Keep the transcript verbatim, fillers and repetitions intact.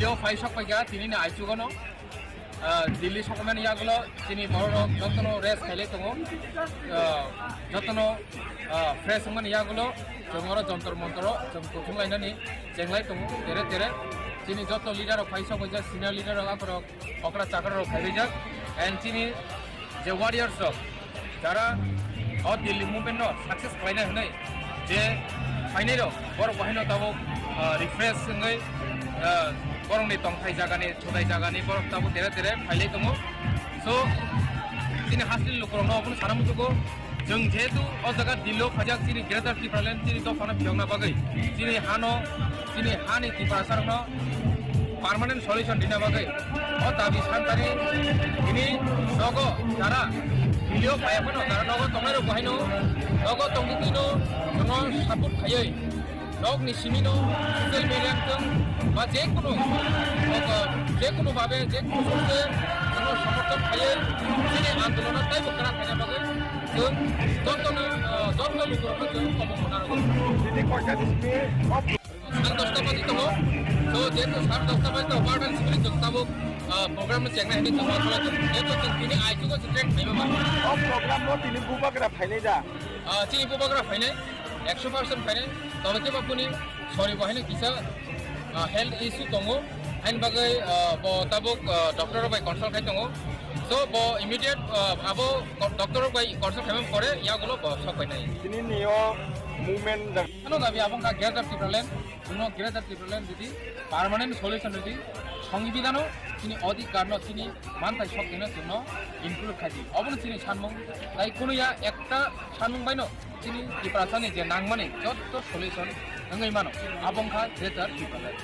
Yo phai sok paikha tini ni aichugo no. Ah, Delhi sokmani yagulo chini borok jotono rest khailai tongo. Ah, jotono, ah, fresh wngmani yagulo chwng oro jontor montoro chwng kuthum lainani chenglai tongo tere tere. Chini joto leader rok phai sok paijak, senior leader rok akorok okra chakra rok phai rijak. And chini je warriors rok jara o Delhi movement no success khlaina hwnwi je phainai rok borok bahai no tabuk, ah, refresh wngwi, ah, borokni tongthai jagani, thudai jagani borok tabuk tere tere phailai tongo. So, chini hasteni lukurokno obono sana muchugo, chwng jehetu o jaga Delhi-o khaijak, chini Greater Tipraland, chini dophano phiyokna bagwi, chini hano, chini hani Tiprasarokno permanent solution rina bagwi o dabi santani tini nogo jara Delhi-o phaiya phano jara nogo tongnairok bo haino nogo tongwi twino chwngno support khaiwi nokni simino social media wngthung ba jekunu, jekunu babe jekunu source chwngno somorthon khaiwi chini andolono taibo kwrak khaina bagwi chwng jotono, joto lukurokno chwng khobor rwna rwgo. Tini koita ni simi Sar dosta baji tongo. So, jehetu sar dosta baji tongo, barota ni simi chwng tabuk, ah, program no chengnai hinwi chwng ma khlai tongo. Jehetu chwng tini aichugo chwng train khaima ba. O program no tini bubagra phainai da? Ah, chini bubagra phainai, ekso percent phainai. Tobe khe ba boni sorry bo haino kisa, ah, health issue tongo. Haini bagwi, ah, bo tabuk, ah, doctor rok bai consult khai tongo. So, bo immediate, ah, abo doctor rok bai consult khaimani pore yagulo bo sok painai. Tini ni o movement da- Ano dabi abo wngkha Greater Tipraland. Chwngno Greater Tipraland ridi, permanent solution ridi, songbidhano chini odhikarno, chini manthai shokti no chwngno include khaidi. Obono chini sanmung, tai kunuya ekta sanmung baino chini Tiprasani je nangmani jotto solution wngwi mano, abo wngkha Greater Tipraland.